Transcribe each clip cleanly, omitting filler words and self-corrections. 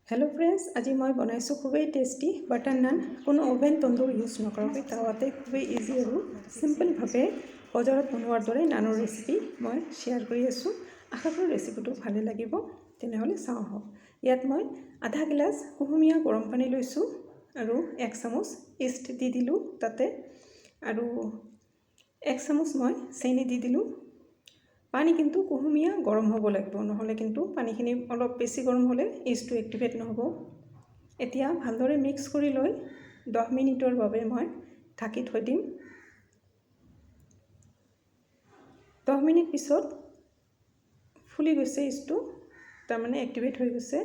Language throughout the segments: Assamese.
হেল্ল' ফ্ৰেণ্ডছ, আজি মই বনাইছোঁ খুবেই টেষ্টি বাটাৰ নান। কোনো অ'ভেন তন্দুৰ ইউজ নকৰাকৈ তাৱাতে খুবেই ইজি আৰু চিম্পলভাৱে বজাৰত বনোৱাৰ দৰে নানৰ ৰেচিপি মই শ্বেয়াৰ কৰি আছোঁ। আশা কৰোঁ ৰেচিপিটো ভালে লাগিব। তেনেহ'লে চাওঁ আহক। ইয়াত মই আধা গিলাচ কুহুমীয়া গৰম পানী লৈছোঁ আৰু এক চামুচ ইষ্ট দি দিলোঁ তাতে, আৰু এক চামুচ মই চেনি দি দিলোঁ। পানী কিন্তু কুহুমীয়া গৰম হ'ব লাগিব, নহ'লে কিন্তু পানীখিনি অলপ বেছি গৰম হ'লে ইষ্টটো এক্টিভেট নহ'ব। এতিয়া ভালদৰে মিক্স কৰি লৈ 10 মিনিটৰ বাবে মই ঢাকি থৈ দিম। 10 মিনিট পিছত ফুলি গৈছে ইষ্টটো, তাৰমানে এক্টিভেট হৈ গৈছে।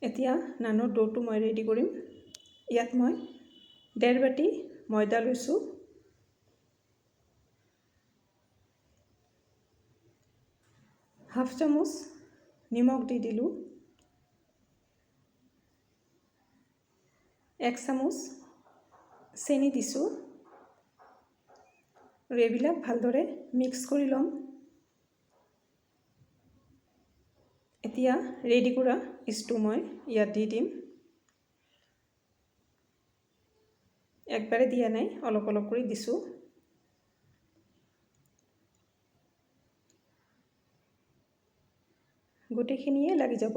এতিয়া নানৰ ড'টো মই ৰেডি কৰিম। ইয়াত মই 1.5 বাটি ময়দা লৈছোঁ। হাফ চামুচ নিমখ দি দিলোঁ, এক চামুচ চেনি দিছোঁ আৰু এইবিলাক ভালদৰে মিক্স কৰি ল'ম। এতিয়া ৰেডি কৰা ইষ্টটো মই ইয়াত দি দিম। একবাৰে দিয়া নাই, অলপ অলপ কৰি দিছোঁ। গোটেইখিনিয়ে লাগি যাব।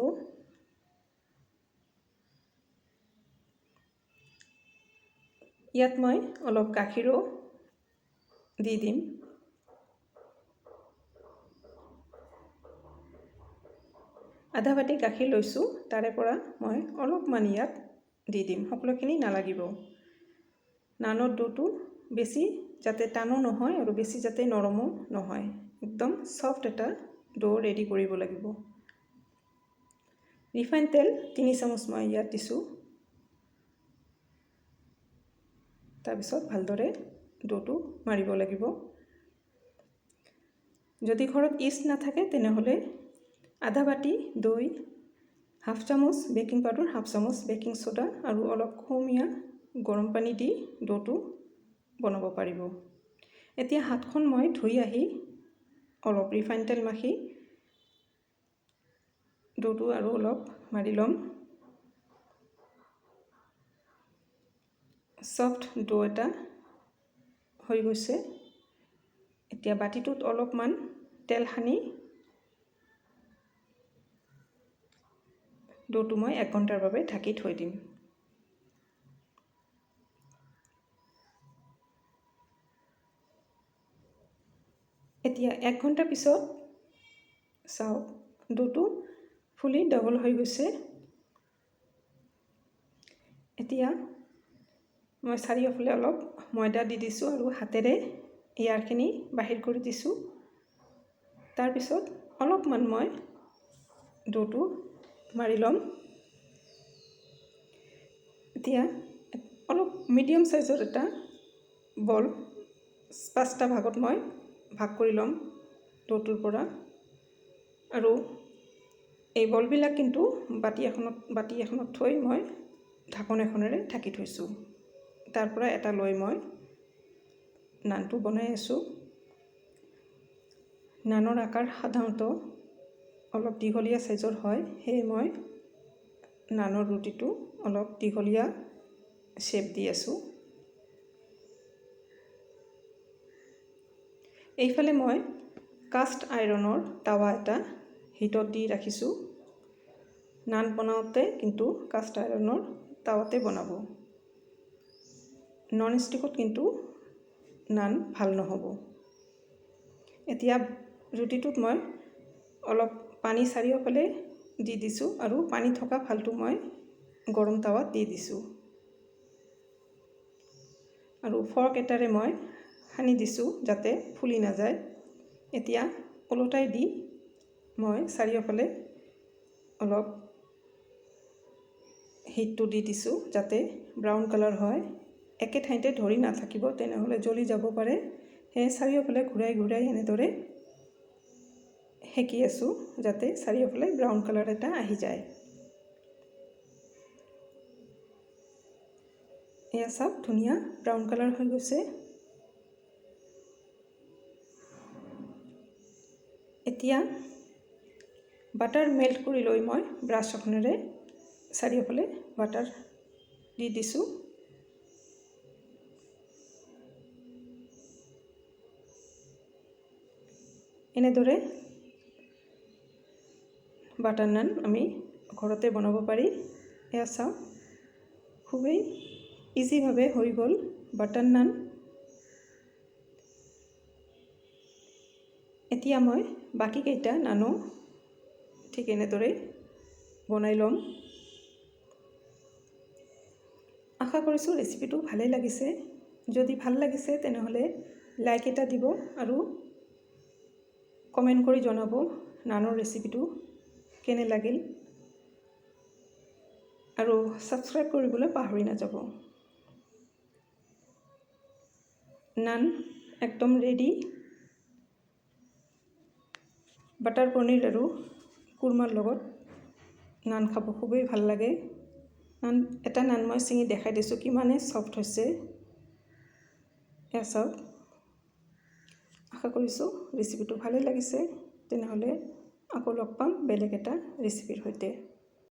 ইয়াত মই অলপ গাখীৰো দি দিম। আধা বাটি গাখীৰ লৈছোঁ, তাৰে পৰা মই অলপমান ইয়াত দি দিম, সকলোখিনি নালাগিব। নানৰ ড'টো বেছি যাতে টানো নহয় আৰু বেছি যাতে নৰমো নহয়, একদম ছফ্ট এটা ড' ৰেডি কৰিব লাগিব। ৰিফাইন তেল 3 চামুচ মই ইয়াত দিছোঁ। তাৰপিছত ভালদৰে ড'টো মাৰিব লাগিব। যদি ঘৰত ইষ্ট নাথাকে তেনেহ'লে আধা বাটি দৈ, হাফ চামুচ বেকিং পাউডাৰ, হাফ চামুচ বেকিং চ'ডা আৰু অলপ কুহুমীয়া গৰম পানী দি ড'টো বনাব পাৰিব। এতিয়া হাতখন মই ধুই আহি অলপ ৰিফাইন তেল মাখি ড'টো আৰু অলপ মাৰি ল'ম। ছফ্ট ড' এটা হৈ গৈছে। এতিয়া বাতিটোত অলপমান তেল সানি ড'টো মই 1 ঘণ্টাৰ বাবে ঢাকি থৈ দিম। এতিয়া 1 ঘণ্টা পিছত চাওক ড'টো ফুলি ডাবল হৈ গৈছে। এতিয়া মই চাৰিওফালে অলপ ময়দা দি দিছোঁ আৰু হাতেৰে এয়াৰখিনি বাহিৰ কৰি দিছোঁ। তাৰপিছত অলপমান মই ড'টো মাৰি ল'ম। এতিয়া অলপ মিডিয়াম চাইজৰ এটা বল 5টা ভাগত মই ভাগ কৰি ল'ম ড'টোৰ পৰা। আৰু এই বলবিলাক কিন্তু বাতি এখনত থৈ মই ঢাকোন এখনেৰে ঢাকি থৈছোঁ। তাৰ পৰা এটা লৈ মই নানটো বনাই আছোঁ। নানৰ আকাৰ সাধাৰণতে অলপ দীঘলীয়া চাইজৰ হয়, সেয়ে মই নানৰ ৰুটিটো অলপ দীঘলীয়া শ্বেপ দি আছোঁ। এইফালে মই কাষ্ট আইৰণৰ তাৱা এটা হিটত দি ৰাখিছোঁ। নান বনাওঁতে কিন্তু কাষ্ট আইৰণৰ তাৱাতে বনাব, নন ষ্টিকত কিন্তু নান ভাল নহ'ব। এতিয়া ৰুটিটোত মই অলপ পানী চাৰিওফালে দি দিছোঁ আৰু পানী থকা ফালটো মই গৰম তাৱাত দি দিছোঁ আৰু ফৰ্ক এটাৰে মই সানি দিছোঁ যাতে ফুলি নাযায়। এতিয়া ওলোটাই দি মই চাৰিওফালে অলপ হিটটো দি দিছোঁ যাতে ব্ৰাউন কালাৰ হয়। একে ঠাইতে ধৰি নাথাকিব, তেনেহ'লে জ্বলি যাব পাৰে। সেয়ে চাৰিওফালে ঘূৰাই ঘূৰাই এনেদৰে সেকি আছোঁ যাতে চাৰিওফালে ব্ৰাউন কালাৰ এটা আহি যায়। এয়া চাওক, ধুনীয়া ব্ৰাউন কালাৰ হৈ গৈছে। এতিয়া বাটাৰ মেল্ট কৰি লৈ মই ব্ৰাছ এখনেৰে চাৰিওফালে বাটাৰ দি দিছোঁ। এনেদৰে বাটাৰ নান আমি ঘৰতে বনাব পাৰি। এয়া চাওক, খুবেই ইজিভাৱে হৈ গ'ল বাটাৰ নান। এতিয়া মই বাকীকেইটা নানো ঠিক এনেদৰে বনাই ল'ম। আশা কৰিছোঁ ৰেচিপিটো ভালেই লাগিছে। যদি ভাল লাগিছে তেনেহ'লে লাইক এটা দিব আৰু কমেণ্ট কৰি জনাব নানৰ ৰেচিপিটো কেনে লাগিল, আৰু ছাবস্ক্ৰাইব কৰিবলৈ পাহৰি নাযাব। নান একদম ৰেডি। বাটাৰ পনীৰ আৰু কুৰমাৰ লগত নান খাব খুবেই ভাল লাগে। এটা নান মই ছিঙি দেখাই দিছোঁ কিমানেই ছফ্ট হৈছে। এয়া চাওক। আশা কৰিছোঁ ৰেচিপিটো ভালেই লাগিছে। তেনেহ'লে আকৌ লগ পাম বেলেগ এটা ৰেচিপিৰ সৈতে।